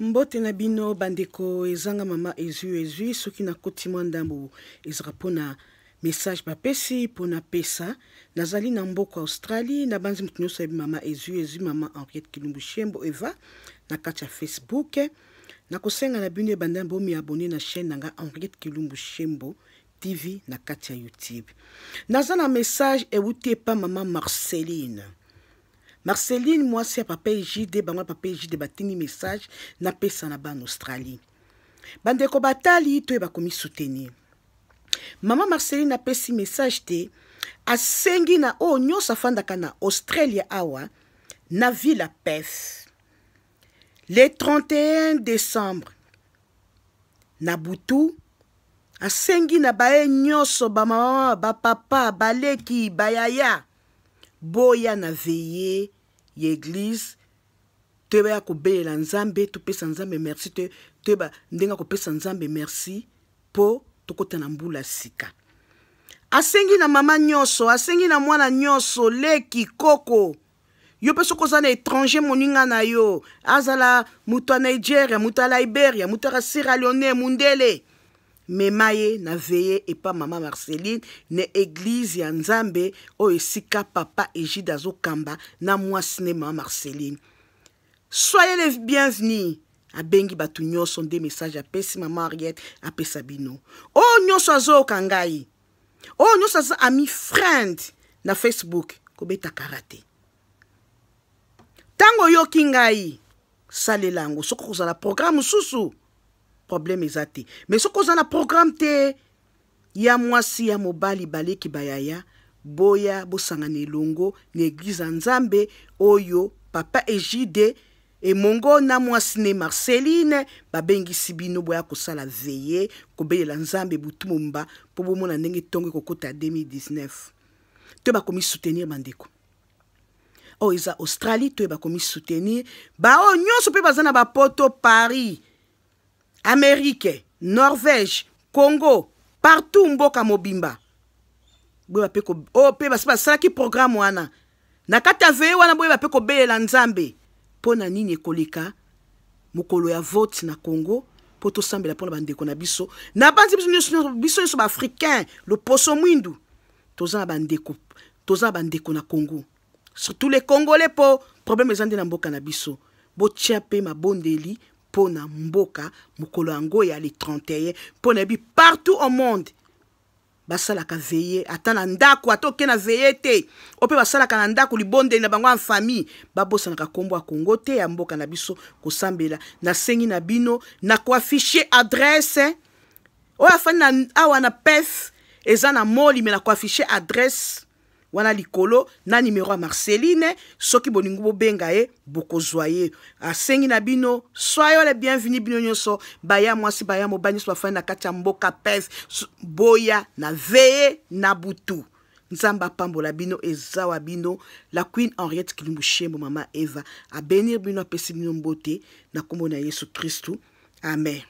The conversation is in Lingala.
Mbote na bino bandeko, ezanga mama ezwi ezwi soki nakoti mwa ndambo ezalaka mpona message bapesi mpona pesa. Nazali na mboka Australie, nabanzi moto nyonso ayebi mama ezwi ezwi, mama Henriette Kilumbu Shembo Eva na kati ya Facebook. Nakosenga na bino ebanda bomi abonné na chaîne na nga Henriette Kilumbu Shembo TV na kati ya YouTube. Naza na message ewuti epa mama Marceline. Marceline mwasi ya papa Ejide, bango ya papa Ejide batindi message napesa na bana Australie. Bandeko batali toyeba komisoutenir. Mama Marceline apesi message te, asengi na oyo nyonso afandaka na Australia awa na ville ya Perth le 31 décembre na butu, asengi na baye nyonso, bamama, bapapa, baleki, bayaya, boya na veillée ya église, toyeba kobelela Nzambe, topesa Nzambe merci, toyeba ndenge kopesa Nzambe merci mpo tokota na mbula sika. Asengi na mama nyonso, asengi na mwana nyonso, leki, koko, yo mpe soki oza na étranger moninga na yo, azala moto ya Nigeria, moto ya Liberia, moto ya Sierra Leone, mundele, mema ye na veillée epa mama Marceline na église ya Nzambe oyo esika papa Egide azokamba na mwasi ne mama Marceline. Soyez les bienvenus. Abengi bato nyonso nde message apesi mama Henriette apesa bino. Oyo nyonso azoyoka ngai, oyo nyonso aza ami friend na Facebook, kobeta karate. Ntango oyoki ngai, salela yango. Soki okozala programme mosusu, problème eza te. Mais soki oza na programme te, ya mwasi, ya mobali, baleki, bayaya, boya bosangana elongo na église ya Nzambe oyo papa Egide emongo na mwasi ne Marceline babengisi bino, boya kosala veillée, kobelela Nzambe butu mobimba mpo bomona ndenge ntongo ekokota 2019. To bakomi soutenir bandeko oyo eza Australie, to bakomi soutenir baoyo nyonso mpe baza na bapoto, Paris, Amérique, Norvège, Congo, partout mboka mobimba. Boyeba mpe oyo mpe basi basalaki programme wana na kati ya veillée wana, boyeba mpe kobelela Nzambe mpo na nini ekoleka mokolo ya vote na Congo, mpo tosambela mpona bandeko na biso. Na banzi biso nyonso baafricain, loposo mwindu, toza na bandeko, toza na bandeko na Congo, surtout les Congolais, mpo problème eza nde na mboka na biso. Botia mpe mabondeli mpo na mboka mokolo yango ya le 31, mpo na yebi partout au monde basalaka veillée ata na ndako, ata oke na veillée te, oyo mpe basalaka na ndako libondeli na bango en famille, babosanaka nkombo ya Kongo te, ya mboka na biso, kosambela. Nasengi na bino na koafficher adresse oyo afandi na awa na Perth, eza na moli me na koafficher adresse wana likolo na numero ya Marceline. Soki bolingi bobenga ye, bokozwa ye. Asengi na bino, soyez les bienvenus, bino nyonso, baya mwasi, baya mobali, nyonso bafandi na kati ya mboka Perth, boya na veillée na butu. Nzambe apambola bino. Eza wa bino la Queen Henriette Kilumbu Shembo, mama Eva abénir bino, apesi bino mbote na nkombo na Yesu Kristu, amen.